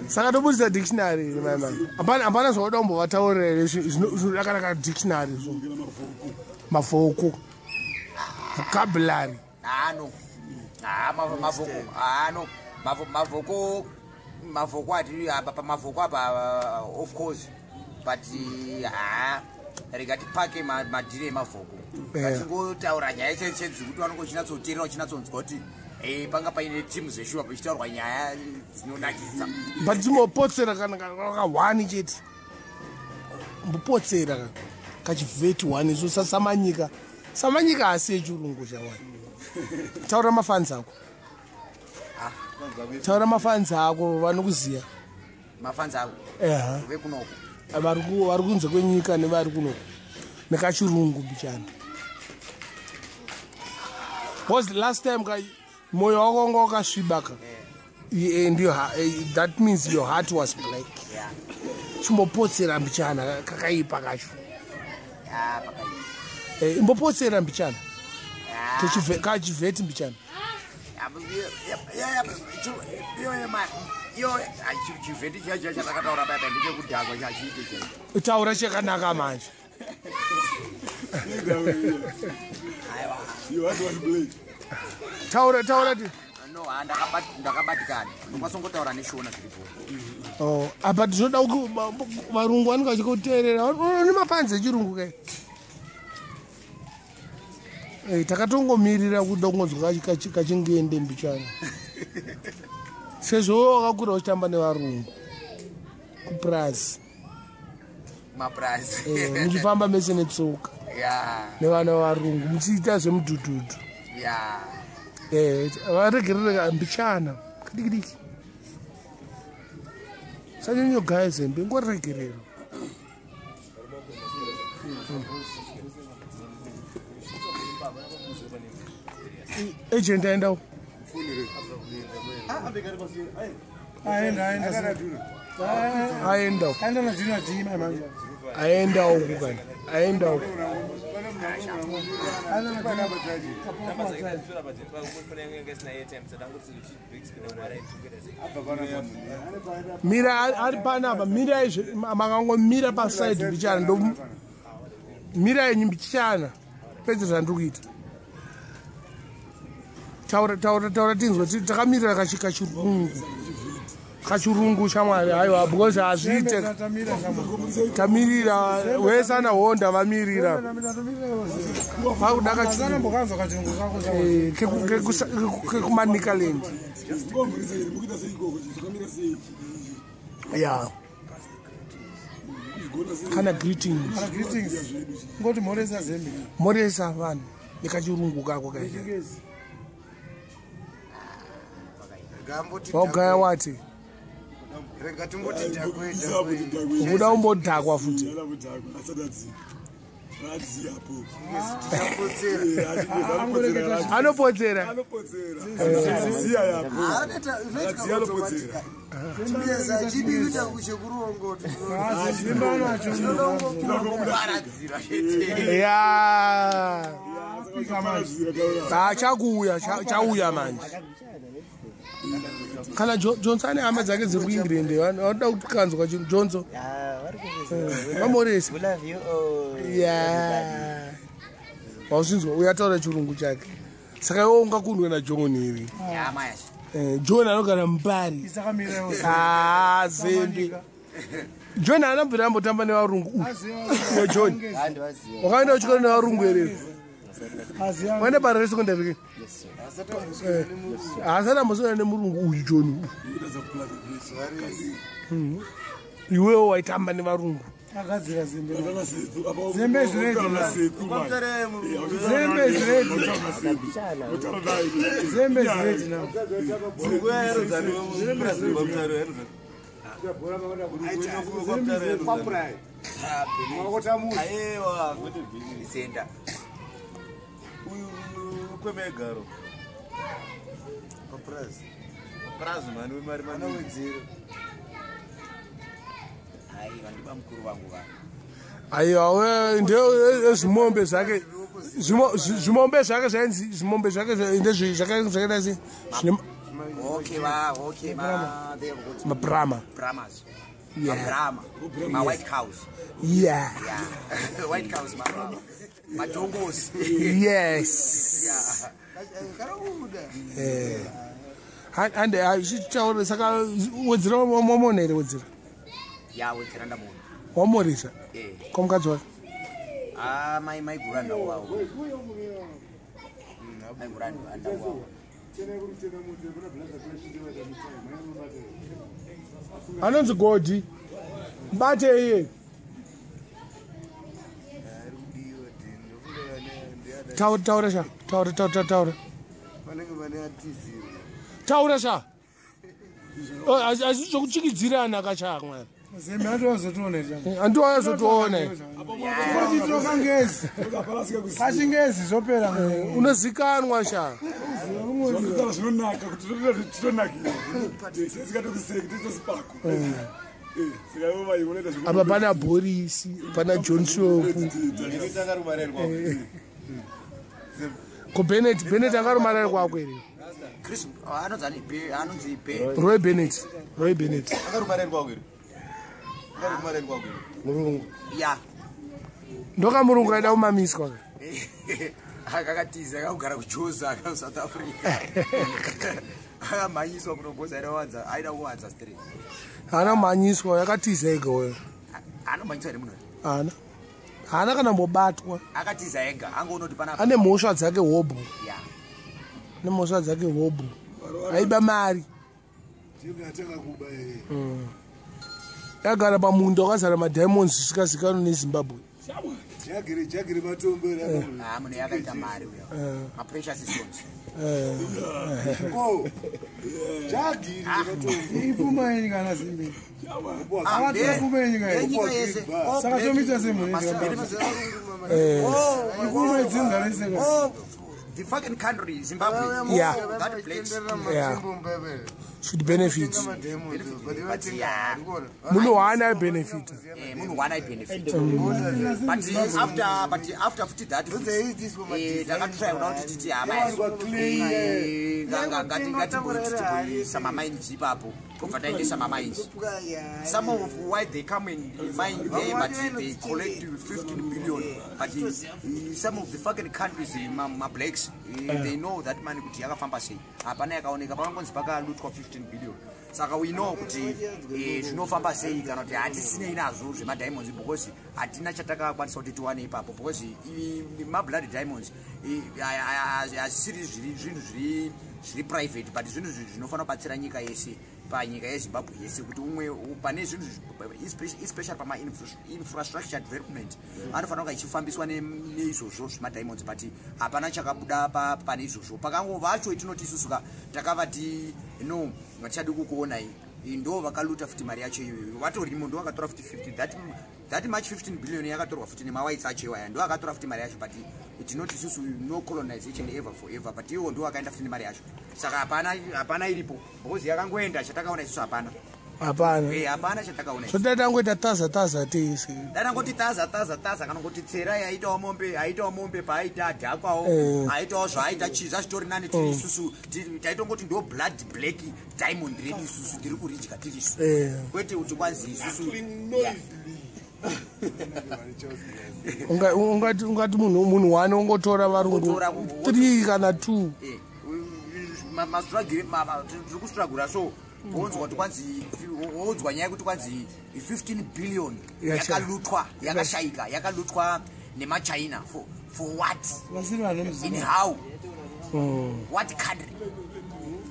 Saka tobudisa dictionary mai mai. Hapana zvauda kumbovataurira here zvinodakanaka dictionary zvo. Mavhoko. Vocabulary. Ano. Ah, mavhoko. Ano. Mavhoko mavhoko ati apa pamavhoko apa, of course, but ha, rega tipake madhiri emavhoko. Vachingotaura nyaya chaichedzi kuti vanonge uchinatsoteerera, uchinatsonzwa kuti panga paine timu zveshuwa pachitaurwa nyaya dzinonakidza. But timbopotsera kana ka one chete. Mbopotsera kachivheti one so saSamanyika. Samanyika asi echirungu chamwani. Taura mafans ako. Taura mafans ako vanokuziya. Mafans ako? Eha. Vekunoko? Vari kunze kwenyika nevari kunoko nekachirungu mbichana, because last time ka mwoyo wako wanga wakasviba ka, and that means your heart was black. Chimbopotsera mbichana kakaipa kacho. Ya, pakaipa. Imbopotsera mbichana. Kachivheti mbichana. Iyo chivheti chacho chatakataura paipa ndechekudhakwa, chachiite chaicho. Taura chakanaka manje. Aiwa. Taura, taura ti. No, ha, ndakabatikana, ndokwanisa kungotaura neShona zviripo. Oh, apa tinoda varungu vanenge vachikuteerera nemafans echirungu kai. Takatongomirira kuda kungonzwa kachingende mbichana, sezvo wakakura uchitamba nevarungu kupurazi. Mapurazi. Muchifamba mese netsoka nevana vavarungu, muchiita zvemudhudhudhu. Varegerere mbichana kadiki diki, sanyanyogaya zembe, ngoregerero. Agent aendawo. Aenda, aenda. Aendawo. Aenda na Junior D mai manje. Aendawo kukani, aendawo. Aenda na Junior. Mira, ari panapa, mira izve, makangomira paside mbichana, ndo mira yenyu mbichana, pedze zvandiri kuita. Taura, taura, taura tinzwe. Takamirira kachirungu, kachirungu shamwari. Aiwa, because hazviite. Tamira shamwari. Tamirira wese ana Honda vamirira. Tamira, tamira. Vakuda Sana kachirungu. mbokanzwa kachirungu kako shamwari. Kekumanicaland. Ya, kana greetings. Kana greetings. Ngoti mhoresa Zembe. Moresa vanhu nekachirungu kako kaita. Chingezi. Waugaya wati. Rega timboti dhakwe dhakwe. Ukuda umbodhakwa futi. Tichapotsera. Anopotsera. Chingezi achidi kuita chekurongo. Zembe anacho. Paradzira chete. Ya. Pika manje. Chakuuya, chauya manje. Kana Johnson ane hama dzake dziri kuEngland, vanoda kuti kanzwa Johnson vamoresa. We love you all. Ya, wausinzwa uyo ataura chirungu chake, saka iwe ungakundwe naJohn iri? Ya, maya. John anogara mupari. Isakamira iwo. Ah, Zembe, John anambira ambotamba nevarungu uyu. Iwe John, Handivaziva. wakaenda kuchikoro nevarungu here? Aziya. Waenda bara resecondary? Yes, sir. Haasati ambosangana nemurungu uyu John uyu. Iwewo waitamba nevarungu. Agadzira Zembe. Zembe is ready now. Zembe is ready. Zembe is ready now. Zembe is ready. Aiwa. Senda. Uyu kwemegaro. Prazi mani wemari mani. Aiwa, ndiba mukuru vangu vanhu. Aiwa, ndezvimombe zvake, zvimombe zvake zvainzi zvimombe zvake ndezvakaita sei. Okay, va okay, ma they have got Mabrahma. Brahmas. Yeah. Mabrahma. Ma white cows. Yeah. Yeah. White cows ma. Majongos. Yes. Yeah. Karabuda. And chitaura saka wedzera wamona here wedzera. Yeah, wedzera ndamona. Wamorisa. Eh. Komukadzi wake. Ah, mai mai guranda wawo. Mai guranda wawo. Anonzi Godi. Bate iye. Taura taura sha. Taura taura taura. Vanenge vane atizira. Taura sha. Asi zvokuchikidzirana kacha mwana. Zembe andiwazotiona here. Andiwazotiona. Kutitiro ngezi. Pachingezi zvopera. Unozikanwa sha. Zvakutaura zvinonaka kuti titonakira. Tisikatokuseki titosipako. Apa pana Boris, pana John Shop. Ko Bennett, Bennett akarumarari kwako here? Chris anonzi ani? Anonzi Be. Roy Bennett. Roy Bennett. Akarumarari kwako here? Akarumarari kwako here? Murungu. Yeah. Ndoka murungu aida kumamiswa. Akakatiza akagara kuJoza South Africa. Akamhanyiswa kunogoza aida aida kuwanza straight. Haana mhanyiswa yakatiza ega uyo. Anomhanyiswa here munhu? Haana. Haana kana mbobatwa. Akatiza ega angoona kuti pana Ane mhosva dzake hobho. Yeah. Ane mhosva dzake hobho. Aiba mari. Atanga kuba eh. Agara pamunda wakazara madiamonds zvisikazikanwa neZimbabwe. Jagiri jagiri matombo here. Ah, munhu yakaita mari uyo. Ma precious stones. Ko. Jagiri matombo. Ipfuma yenyu kana Zembe. Ipfuma yenyu Yenyika yese. Saka tomuita sei munhu Ipfuma yedzinza rese. Oh, the fucking country Zimbabwe. Yeah. That place. Yeah. Should benefit. But yeah. Munhu waana benefit. Munhu waana benefit. But after futi that takatry kuda kuti titi hama ngatimboisa mamainji ipapo tobva taendesa mamainji. Some of why they come and mine there, but they collect 15 billion. But some of the fucking countries, ma blacks, they know that money kuti yakafamba sei. Hapana yakaoneka pakangonzi pakalutwa 15 billion. Saka we know kuti zvinofamba sei kana kuti hatisinei nazvo zvemadiamonds because hatina chatakakwanisa kuti tiwane ipapo because mablood diamonds hazvisiri zvinhu zviri private but zvinhu zvinofanira kubatsira nyika yese panyika yeZimbabwe yese kuti umwe pane zvinhu especially pama infrastructure development anofanira kunge ichifambiswa neizvozvo zvemadiamonds but hapana chakabuda pane izvozvo. Pakango vacho itinoti isusu ka takavati no ngatichadi kukuonai ndo vakaluta futi mari yacho iyoyo vatorimo ndo vakatora futi 50 that much 15 billion yakatorwa futi nemawaitsi acho iwaya ndo akatora futi mari yacho but tinoti isusu no colonization ever forever but iwo ndo akaenda futi nemari yacho. Saka hapana iripo because yakangoenda chatakaona isusu hapana. Hapana. Hapana chatakaona. So tatangoita taza taza tese. Tatangoti taza taza taza kana ngoti tsera yaitawo mombe aitawo mombe paaita adhakwawo aitawo zvaaita chii zvazvitori nani tiri isusu taitongoti ndo blood black diamond redu isusu tiri kuridya tiri isu. Kwete kuti kwanzi isusu. Ungati munhu one ungotora varungu 3 kana 2. Mastruggle tiri kustruggle so wonzwa kuti kwanzi wonzwa nyaya kuti kwanzi 15 billion yakalutwa yakashayika yakalutwa nemaChina for what? In how? What country?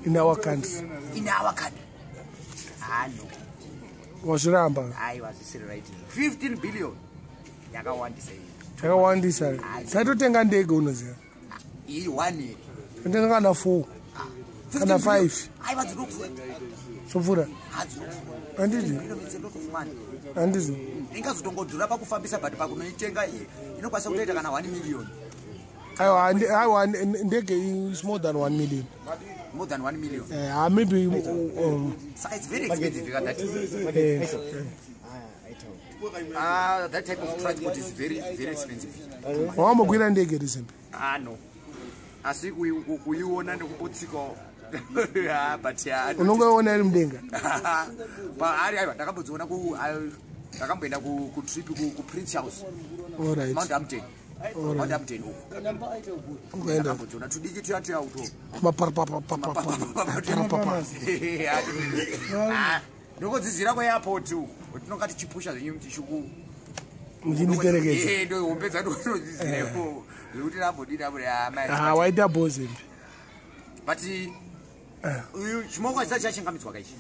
In our country. In our country. Ah no. Wazviramba. Aiwa zvisiri right. 15 billion yakawandisa iyi. Yakawandisa. Taitotenga ndege unoziva. Iyi one here. Totenga kana 4. Kana 5. Aiwa dzinopfuura. Dzopfuura. Handiti. Handiti. Ingazotongodhura pakufambisa but pakunoitenga inokwanisa kutoita kana 1 million. Aiwa aiwa ndege is more than 1 million. More than 1 million. Maybe so it's very expensive that. That type of transport is very very expensive. Wambokwira ndege recently? Ah no. Asi kuiona nekupotsika Ah, but ah, Unongoiona iri mudenga. Ari aiwa, ndakambodziona ndakamboenda kutrip kuPrince House. Alright. Mount Hampton, Mount Hampton uku. Ukaenda Ndakambodziona tudiki tuya tuya uto. maparapapapapapapapa. Ah, ndongodzidzira kuairport uku, tinonga tichipusha zvenyu tichiku Muchindiperekedza. Eh, ndo hombe dzandodzidzira ikoko zvekuti rambodira bure. Ah, waita bhozembe. But uyu chimoko hachisati chachingamidzwa kaichi.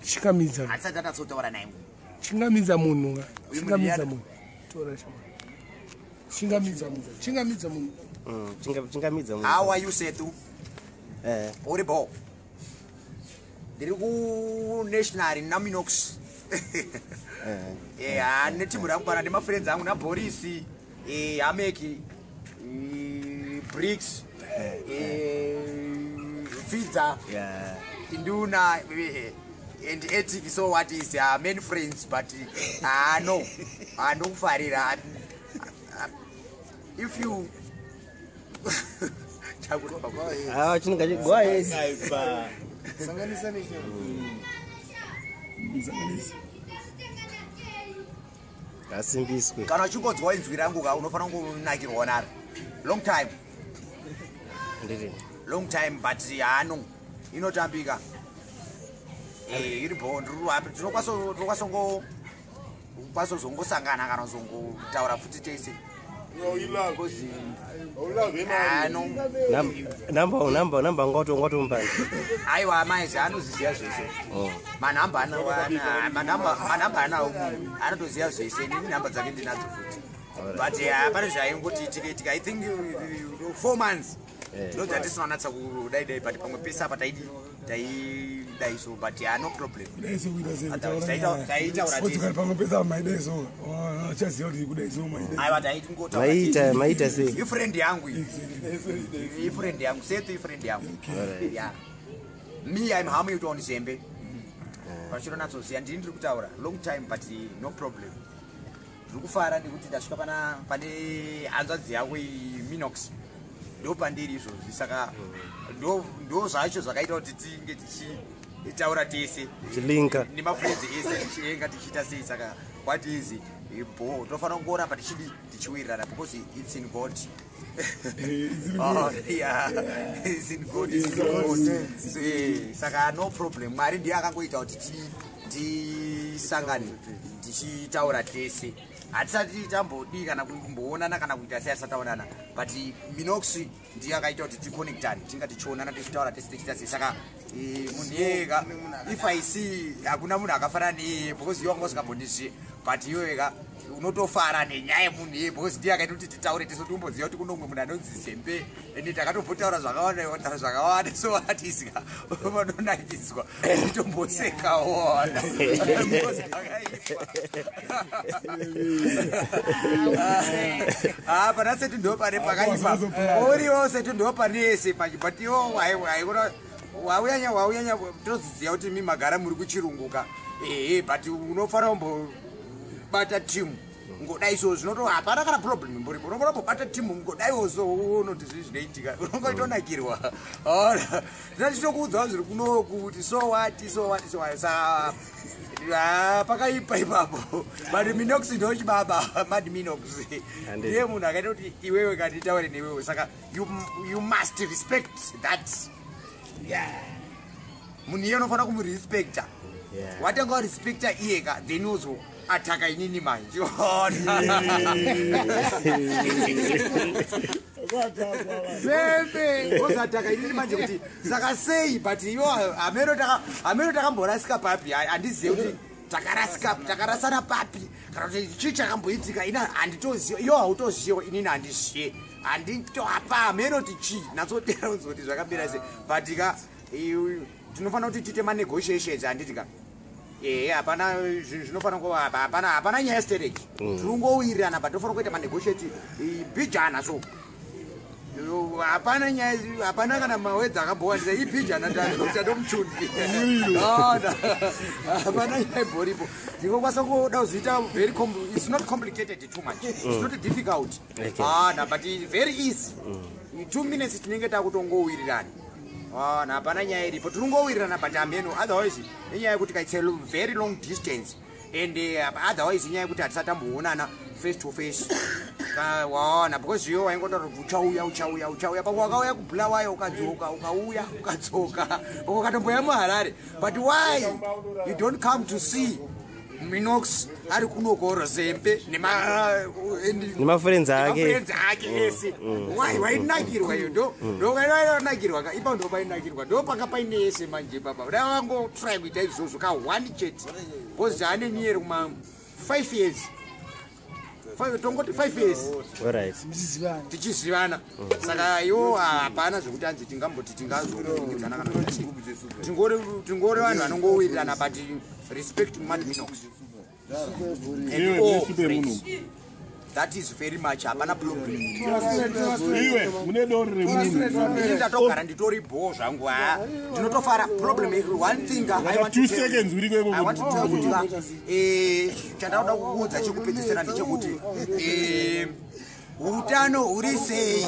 Chingamidza. Hatisati atatsotaura naye. Chingamidza munhu ka. Uyu Chingamidza munhu munhu. Tora shamwari. Chingamidza munhu. Chingamidza munhu. Chingamidza munhu. How are you, Setu? Eh. Uri bo? Ndiri kunational naminox. Eh, netimu rangu pana nemafriends angu naBoris, Hameki, Bricks, Fidza, Induna and Etic. So what is main friends, but no, ndokufarira if you Ah, chinonga go ahead. Sanganisa nechero. Ngasimbiswe. Kana uchingonzwa inzwi rangu ka, unofanira kungonakirwa naro. Long time. Ndiri. Long time, but hano inotambika. Iri bo, tinokwaso zongosangana kana zongotaura futi tese. Because, ah, no. Namba namba namba ngoto ngoto mbani. Aiwa, maizi anoziziva zvese. Oh. Manhamba manhamba anawo munhu anotoziva zvese. Inini nhamba dzake ndinadzo futi, but pane zvaingoti itika. I think 4 months ndodzati natsa kudai dai, but pamwe pese apa taidi taidai so, but no problem. Kudaiso kuita sei? Otherwise, taitaura tese. Kutaura pamwe pese apa maidaiso achaziva kuti kudaiso maidaiso. Aiwa, taitingotaura. Maita maita sei? Ifriend yangu iyi, ifriend yangu Sethu, ifriend yangu. Yeah, me, I'm Hamilton Zembe. Vachironatsoziva ndini ndiri kutaura. Long time, but no problem. Ndiri kufara nekuti ndasvika pana pane hanzvadzi yako iyi, Minox. Ndo pandiri izvozvi, saka ndo zvacho zvakaita kuti tinge tichitaura tese. Chilinka. Nemafriends ese tichienga tichiita sei. Saka what is bo, tofanira kungoramba tichidi tichiwirirana because it's in God. Oh, yeah. It's in God, it's in God. So, saka no problem. Mwari ndiye akangoita kuti tisangane tichitaura tese. Hatisati tambodii kana kumboonana kana kuita sei, asati taonana, but Minox ndiye akaita kuti ticonnectane, tinga tichionana tichitaura tese tichiita sei. Saka munhu iyeka, if I see, hakuna munhu akafanana neiye because iwe wanga usingambondizive, but iweka unotofara nenyaya yemunhu iye because ndiye akaita kuti titaure tese, kuti umboziva kuti kuno umwe munhu anonzi Zembe, ende takatombotaura zvakawanda taura zvakawanda. So atisika vanonakidzwa itombosekawo because akaipa. Ah, pana Setu ndo pane pakaipa, uriwo Setu ndo pane ese manje, but iwo haikona wauyanya wauyanya. Toziziva kuti mi magara muri kuchirunguka, ehe, but unofanira kumbobata timu ngodai so zvinoto hapana kana problem mboripo. Unofana kumbobata timu ngodaiwo so unoti zvii zvinoitika, unongoitonakirwa. Ona ndinachitokuudzawo zviri kunoku kuti so what, so what, so what. Sa ah, pakaipa ipapo, but Minox ndo chibaba. Mad Minox ndiye munhu akaita kuti iwewe kanditaure newewe, saka you must respect that. Yeah, munhu iye unofanira kumurespecta. Watanga warespecta iyeka, then uzo ataka inini manje. Ona. Zembe. Ozataka inini manje kuti saka sei, but iwo hameno takamborasika papi. Handizive kuti takarasika, takarasana papi, kana kuti chii chakamboitika. Ina handitoziva, iwo hautoziva, inini handizive, handitoapa hameno kuti chii natsotera unzoti zvakamira sei, but ka tinofanira kuti tiite manegotiations, handiti ka? Ehe, hapana zvinhu zvinofanira kuva hapana hapana nyaya yestereki. Tiri kungowirirana, but tofanira kuita manegotiate bhijana so. Yo, hapana nyaya, hapana kana mawedzi akambowandisa ibhijana tadomuchundi. Hapana nyaya ibhoripo, ndingokwanisa kuda kuzoita very it's not complicated too much, it's not difficult. Ana, but it's very easy. 2 minutes tinenge takutongowirirana. Waona, hapana nyaya iripo, tiringowirirana, but hameno. Otherwise inyaya yekuti ka it's a very long distance and otherwise inyaya yekuti hatisati tamboonana face to face. Waona, because iwe waingotaura kuti uchauya, uchauya, uchauya. Pamwe wakauya kuBulawayo, ukadzoka, ukauya, ukadzoka, pamwe ukatomboya muHarare. But why you don't come to see Minox ari kunokoro Zembe Nemafriends ake. Nemafriends ake ese? Why? Wainakirwa iyo, ndo ndowainakirwa ka ipa, ndo painakirwa, ndo panga paine ese manje baba. Dai vangotry kuita izvozvo ka one chete, because ane near kuma 5 years. Tongoti 5 years Alright. tichizivana. Saka iwo hapana zvekuti anzi tingamboti tingazokuidzana kana kuti chii. Tingori vanhu vanongowirirana, but respect Mad Minox and Iwe, all nesupe friends. munhu. That is very much, hapana problem. Iwe mune dori remunhu. Ini ndatogara nditori bho zvangu, ha, ndinotofara. Problem iri one thing I want to 2 tell you. seconds uri kweko. I want to tell kuti ka chandauda kukuudza chekupedzisira ndechekuti utano huri sei?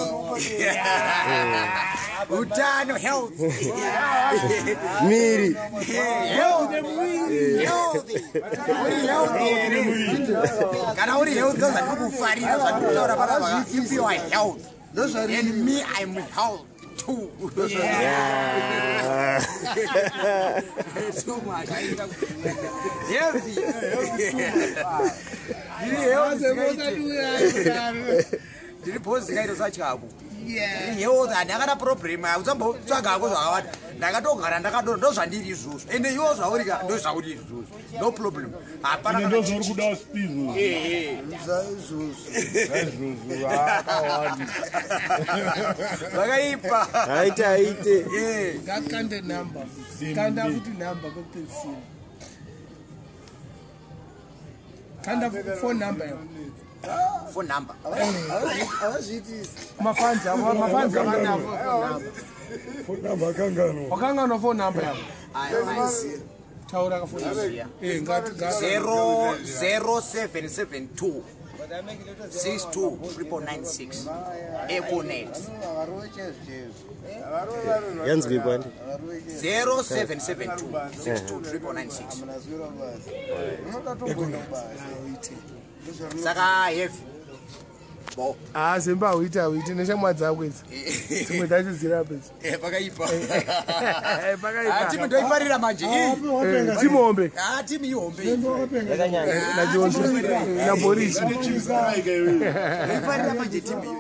Utano, health. Miri. Health. Healthy. Uri healthy here? Kana uri healthy, ndozvandiri kufarira zvandiri kutaura panapa. If you are health and me, I'm health too. Too much. Healthy. Ndiri healthy zvingaite. Ndiri bho zingaite satyako. Ndiri healthy, handakana problem. Usambotsvagako zvakawanda. Ndakatogara ndakadoro, ndo zvandiri izvozvo. Ende iwo zvauri ka, ndo zvauri izvozvo, no problem, hapana Ine kana. ndozvauri kudawo spizvo. Ehe. Izvozvo akawanda. Zvakaipa. Aite, aite. Eh. Ngakande number, kanda futi number kwekupedzisira, kanda phone number yako. Phone number. Havazviitisi. Mafanzi avo, mafanzi avanavo phone number. Phone number akanganwa. Wakanganwa phone number yako? Ayo. Taura ka phone number. Eh, ngati ngati. 0772 62 996, Econet. Havarove chaizvo chaizvo. Yanzwikwa ndi. Havarove chaizvo. 0772 62 996. Munaswera basa, unoda tomboenda kubasa. Saka heavy bo. Ah, Zembe hauiti, hauiti neshamwa dzako idzi, dzimwe dzacho dziri apa idzi. Pakaipa. Pakaipa. Timu ndoifarira manje iyi. Timu hombe. Ah, timu ihombe. NaJonso naBoris. Ndoifarira manje timu iyi.